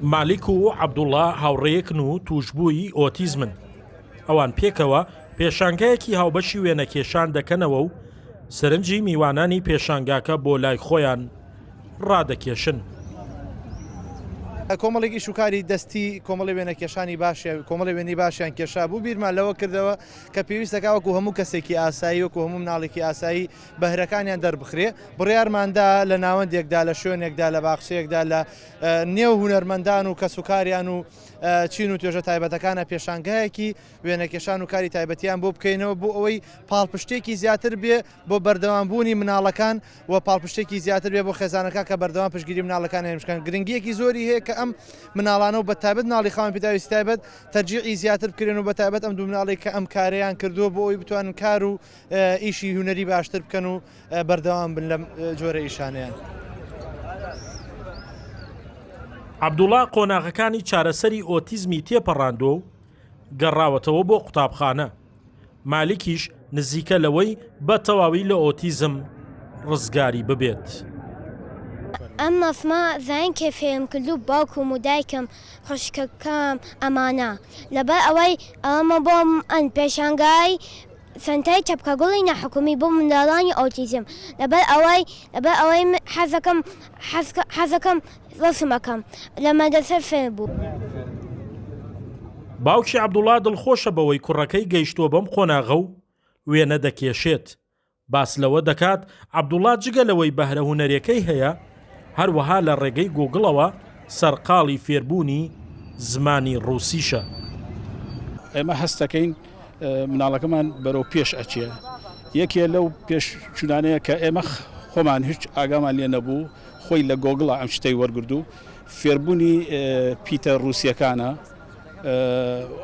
مالیک و عەبدوڵا هاوڕێیەکن و تووشبووی ئۆتیزمن. ئەوان پێکەوە پێشانگایەکی هاوبەشی وێنەکێشان دەکەنەوە و سەرنجی میوانانی پێشانگاکە بۆ لای خۆیان ڕادەکێشن. کۆمەڵێک ئیش و کاری دەستی، کۆمەڵی وێنەکێشانی باشیان، کۆمەڵی وێنەی باشیان کێشابوو، بیرمان لەوە کردەوە کە پێویستەکا وەکو هەموو کەسێکی ئاسایی، وەکو هەموو مناڵێکی ئاسایی بەهرەکانیان دەربخرێ، بڕیارماندا لە ناوەندێکدا، لە شوێنێکدا، لە باخچەیەکدا، لە نێو هونەرمەندان و کەسوکاریان و چین و توێژە تایبەتەکانە پێشانگایەکی وێنەکێشان و کاری تایبەتیان بۆ بکەینەوە بۆ ئەوەی پاڵپشتێکی زیاتر بێ بۆ بەردەوامبوونی مناڵەکان و پاڵپشتێکی زیاتر بێ بۆ خێزانەکان کە بەردەوام پشتگیری مناڵەکانیان بکەن گرنگیەکی زۆری هەیە کە ئەم مناڵانە و بەتایبەت مناڵی خاوەن پێداویستی تایبەت تەرجیعی زیاتر بکرێن و بەتایبەت ئەم دوو مناڵی کە ئەم کارەیان کردووە بۆ ئەوەی بتوانن کار و ئیشی هونەری باشتر بکەن و بەردەوام بن لەم جۆرە ئیشانەیان. عەبدوڵا قۆناغەکانی چارەسەری ئۆتیزمی تێپەڕاندووە و گەڕاوەتەوە بۆ قوتابخانە، مالیکیش نزیکە لەوەی بە تەواوی لە ئۆتیزم ڕزگاری ببێت. ئەم مەفمە زین کێ فێرم کردوو باوکم و دایکم خوشکەکەم ئەمانە لەبەر ئەوەی ئەوەمە بۆم ئەن پێشانگای سەنتەری چەپکەگوڵی ناحکومی بۆ منداڵانی ئۆتیزم لەبەر ئەوەی لەبەر ئەوەی من حەزەکەم حەزەکەم ڕەسم ئەکەم لە مەدرەسە فێر بوو. باوکی عەبدوڵا دڵخۆشە بەوەی کوڕەکەی گەیشتووە بەم قۆناغە و وێنە دەکێشێت، باس لەوە دەکات عەبدوڵا جگە لەوەی بەهرە هونەرێکەی هەیە، هەروەها لە ڕێگەی گووگڵەوە سەرقاڵی فێربوونی زمانی ڕووسیشە. ئێمە هەست دەکەین مناڵەکەمان بەرەو پێش ئەچێ، یەکێ لەو پێشچوونانەیە کە ئێمە خۆمان هیچ ئاگامان لێ نەبوو، خۆی لە گۆگڵا ئەم شتەی وەرگرت و فێربوونی پیتە ڕووسییەکانە،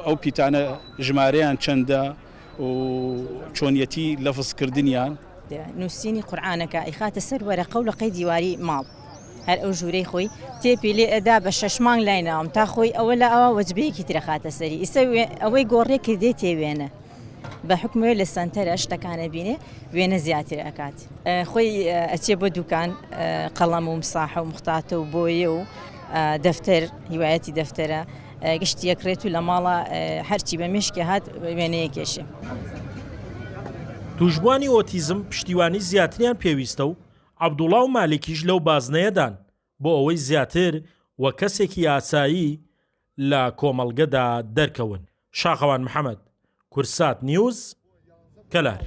ئەو پیتانە ژمارەیان چەندە و چۆنیەتی لەفز کردنیان. نووسینی قورعانەکە ئەیخاتە سەر وەرەقە و لەقەی دیواری ماڵ هەر ئەو ژوورەی خۆی تێپی لێ ئەدا بە شەش مانگ لای ناوم تا خۆی ئەوە لە ئەوە وەجبەیەکی ترە خاتە سەری ئیسە ئەوەی گۆڕێ کردێ تێ وێنە بە حکومەوەی لە سەنتەرە شتەکانە بینێ وێنە زیاتر ئەکات خۆی ئەچێ بۆ دوکان قەڵەم و مساحە و مختاتە و بۆیە و دەفتەر هیوایەتی دەفتەرە گشتی ئەکڕێت و لە ماڵا هەرچی بە مێشکی هات وێنەیە کێشێ. تووشبووانی ئۆتیزم پشتیوانی زیاتریان پێویستە و عەبدوڵا و مالیکیش لەو بازنەیەدان بۆ ئەوەی زیاتر وەک کەسێکی ئاسایی لە کۆمەڵگەدا دەرکەون. شاخەوان محەمەد، کوردسات نیوز، کەلار.